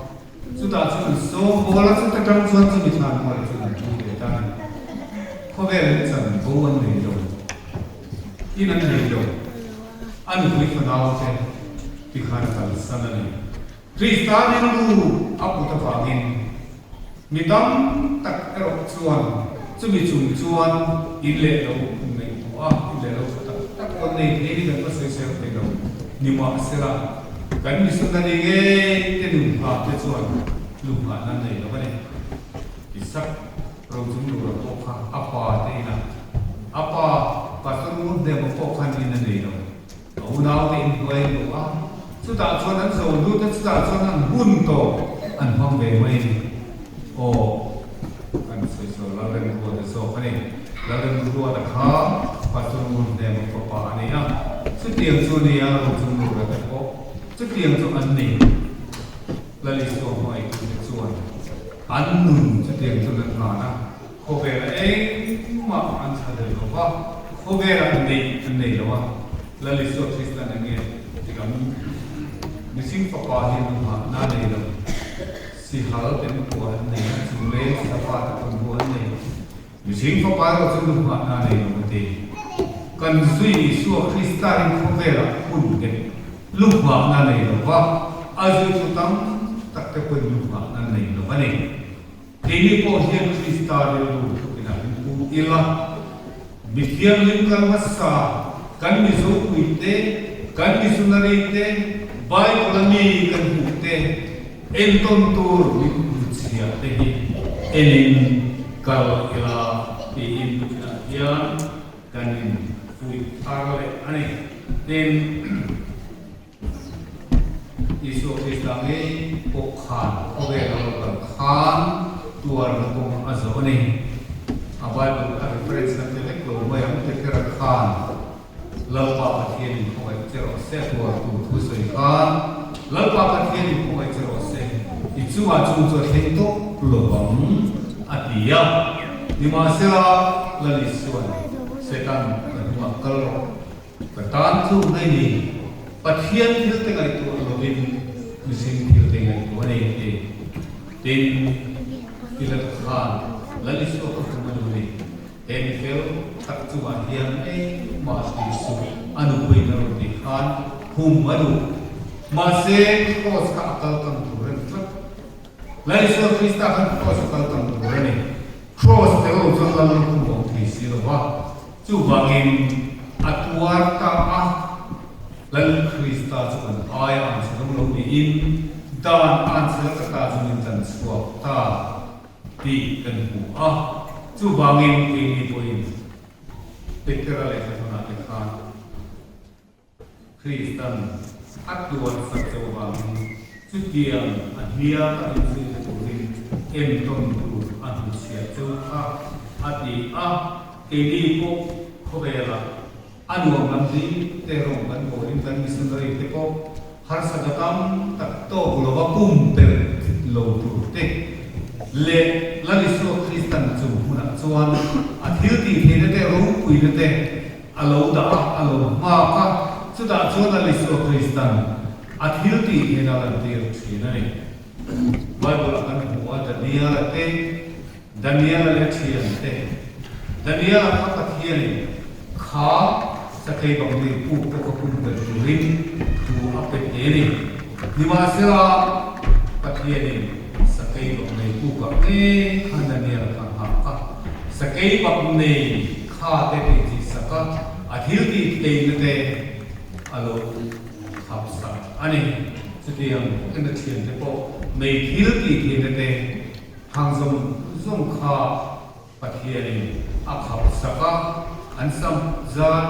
Chutah chuan sawm bawl a, chuta tang chuan chumi thlan hnuaiah chuan an thu ve ta a ni. Khawvel an chan bo an nei lo, in an nei lo, a nupui fanau te tikhan a kalsan a ni. Krista rilru a put avangin mi tam tak erawh chuan chumi chung chuan in leh lo ngaihtuah a, in leh lo tha tak tak pawh an nei thei ni kan va sawi sel thei lo. Nimahsela, kan missionary ngei te nunghah te chuan lunghahna an nei lo a ni. Isak Rochunglura pawh kha a pa te inah a pa Pastor Ngurhnema pawh khan in a nei lo. A unaute in hnuai an luh a, chutah chuan an zo lut a, chutah chuan an hun tawh an hmang ve mai a ni. Aw, kan sawi sawi Lalremruata zawk a ni. Lalremruata kha Pastor Ngurhnema fapa a ni a, chutiang chu a ni a, Rochunglura te pawh chutiang chu an ni. Lal Isua hmangaihtu te chuan an nun chutiang chuan an hlan a, khawvela engmah an chhadel lo va, khawvela an neih an nei lo a. Lal Isua Kristan eng nge tikam mihring fapa hian an hahna a nei lo, sihal ten kua an nei a, chung leng safa te pawn bu an nei. Mihring fapa erawh chu nu hahna a nei lo a ti. Kan zui Isua Krista in khawvelah hun nghet lu hahna a nei lo va, a zuitu tam tak te pawhin lu hahna an nei lo a ni. Keini pawh hian Krista rilru thukinah min pu ila, mi thianghlim kal hmasa, kan Mizo puite, kan missionary te, Bible a mi kan hmuh te, entawn tur min hmuchhiah te hi enin kal ila tiin tukinah hian kan in fuih thar leh a ni. Tin. Isua Krista ngei pawh khan khawvel a lo kal khan tuarna kawng a zawh a ni. A Bible a reference na te vek lo mai ang Petera khan Lalpa Pathian in khawngaih che rawh se a tuar tur thu sawi khan Lalpa Pathian in khawngaih che rawh se i chungah chung chu a thleng tawp lo ang a ti a. Nimahsela Lal Isua'n Satan ka hnungah kal rawh. Ka tan tluk mai ni. Pathian thil te ngaihtuah lovin mihring thil te ngaihtuah a nei ti. Tin, Pilata khan Lal Isua ka hmu a duh ni. He mi fel tak chungah hian engmah hri suh a nupui na rawn tih khan hum a duh. Mahse, Kross kha a kal tam tur a ni tlat. Lal Isua Krista khan Kross a kal tam tur a ni. Kross tel lo chuan Lal lukhum a awm thei si lo va. Chuvangin, a tuar ta a, Lal Krista chu kan aia an chhe lo lo niin, dan an chhe la ka ta chu min tlan chhuak ta tih kan hmu a. Chuvangin, keini pawhin Petera lehkhathawnah te khan, Kristan a tuar sak cho vangin chutiang a hliam a inzui te turin entawn tur a hnuchhiah cho kha a ti a, keini pawh khawvelah a nuam lam zing te rawng kan bawlin kan missionary te pawh harsatna tam tak tawk lova pumpelh lo. te leh Lal Isua Kristan chung hmunah chuan a thiltih theihna te ropuina te a lo dah a, a lo nghak a, chutah chuan Lal Isua Kristan a thiltih theihna a lantir thin a ni. Bible-ah kan hmu a, Daniel-a te, Daniel-a leh a thiante, Daniel-a kha Pathianin kha sakei bang nei puk pawh kha pum ber turin thu a pe hle a ni. Nimahsela, Pathianin sakei bang nei pukah ngei khan Daniel-a kha a nghak a, sakei bang nei kha te tih chi sak a, a thil tih theihna te a lo khap sak a ni. Chutiang bawkin a thiante pawh nei thil tih theihna te Hang zawng zawng kha Pathianin a khap sak a, an sam zan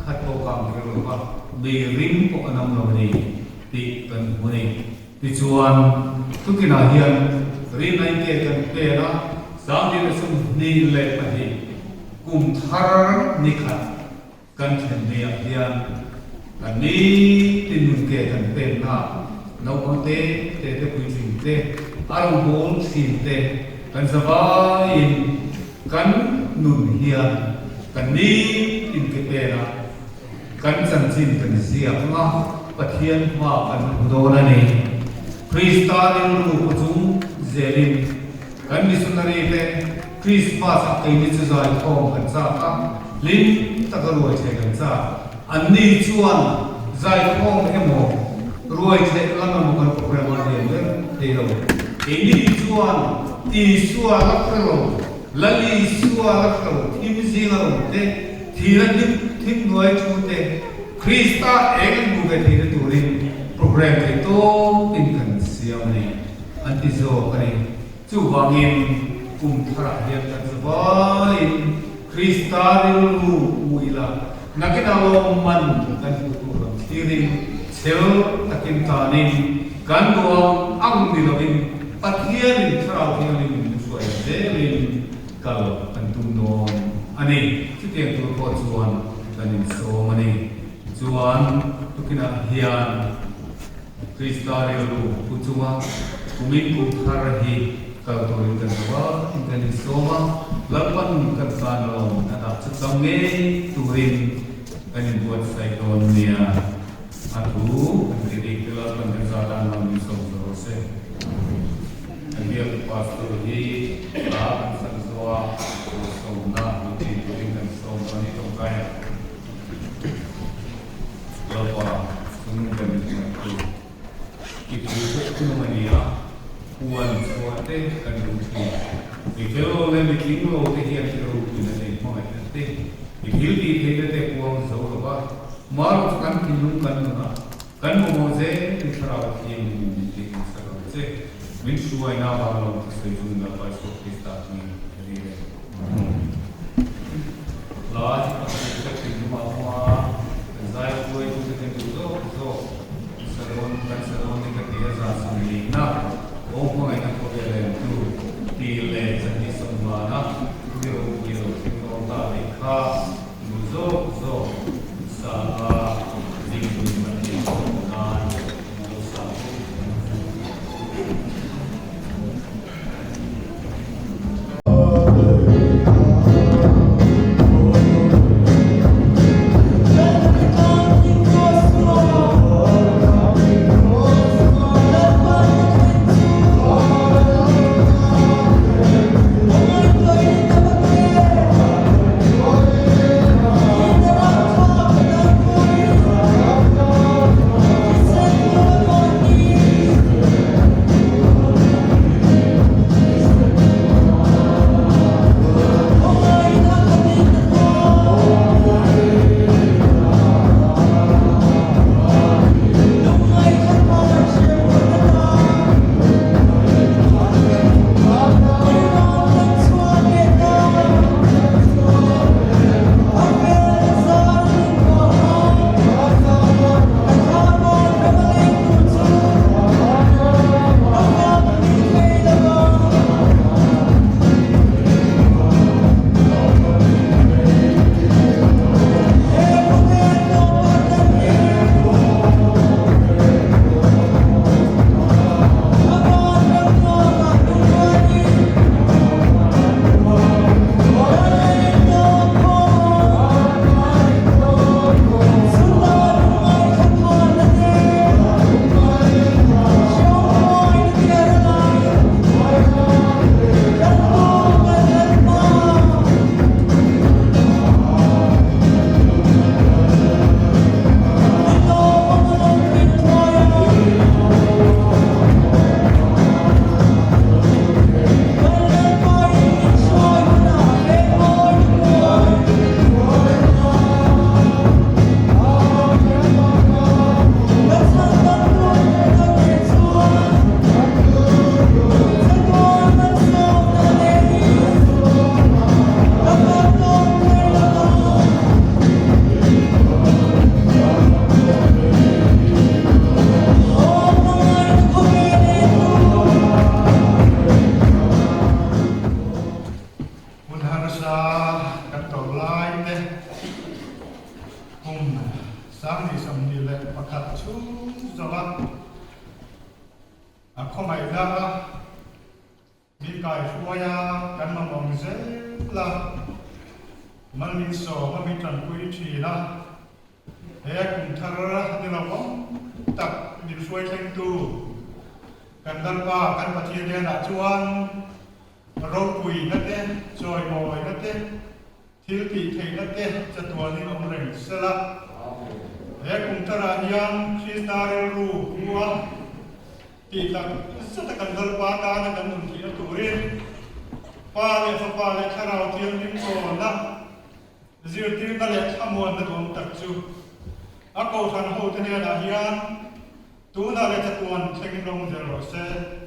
khat pawh kang tir lo va, mei ring pawh an awm lo a ni tih kan hmu a ni. Tichuan, tukinah hian rinna in ke kan pen a, 2022 kum thar ni khat Kan thlen ni ah hian kan nitin nun ke kan pekna naupang te te te puitling te, a rawngbâwl thin te kan zavaiin kan nun hian kan nitin ke pena kan chanchin kan ziak anga Pathian hma kan hmu dawn a ni. Krista rilru pu chung zelin Kan missionary te Christmas ah keini chu zaikhawm kan chak a, hlim taka ruai thleh kan chak. Anni chuan zaikhawm emaw ruai thleh lam emaw kan program a lian ber thei lo. Keini chuan Isua la hre lo, Lal Isua la hre lo, thim zinga rawng te, thihna hlim thim hnuai thu te, Krista eng an hmuh ve theihna turin program thei tawpin kan siam a ni. An ti zawk a ni. Chuvangin kum tharah hian kan zavaiin Krista rilru hmu ila, nakin a lawmman kan hmuh tur lam thlirin chhel takin tanin kan duang ang ni lovin Pathianin Thlarau Thianghlim min hruai zelin kal kan tum dawn a ni. Chutiang tur pawh chuan kan insawm a ni. Chuan tukinah hian. Krista rilru pu chunga kumin kum thar hi kal turin kan zo a, in kan insawm a, Lalpan kan tan lawm a dah chu chang ngei turin kan inbuatsaih dawn nia. A thu kan ti dik te Lalpan kan za tan lawm min sawm zo rawh se. Kan biak pastor hi hla kan sak zo a, malsawmna min ti turin kan sawm dawn hi tawngtai a. Lalpa chung kan ngaihtu i thu pawh tum a ni a, huan chhuah te kan duh thin. Mi fel lo leh mi tling lo te hian i ropuina leh hmangaihna te, i thil tih theihna te puang zo lo va, marawh chu kan thinlung kan nuna kan mamawh zel i thlarau thianghlim min tih in sak ang che. Min hruaina avang lo thusawi chung Lalpa Isua Krista hming ka dil e. Hla chi pakhat ka thinlung ah awm a, kan zai hruai tu te kan duh zawk zawk sa dawn kan sa dawn ni ka ti a zan sawmlihna aw hmangaihna khawvel em tu tih leh zahnih sawmvana mi ropui a lo thleng dawn ta tih kha duh zawk zawk sa a zingpui pahnih nan lo sa bawk. A khawngaihna a min kaihruai a, kan mamawm zel a, mal min sawm a min tanpui thin a, he kum thar ni lo awm tak min hruai thlengtu kan Lalpa kan Pathian hnenah chuan ropuina te, chawimawina te, Thil tih theihna te chatuanin awm reng sela. He kum tharah hian Krista rilru hmua tih tak zeta kan Lalpa tana kan nun theihna turin Pa leh Fapa leh Thlarau Thianghlim tawna zirtirna leh thlamuanna duam tak chu a kohhran hote hnenah hian tunah leh chatuan thlengin rawng zel rawh se.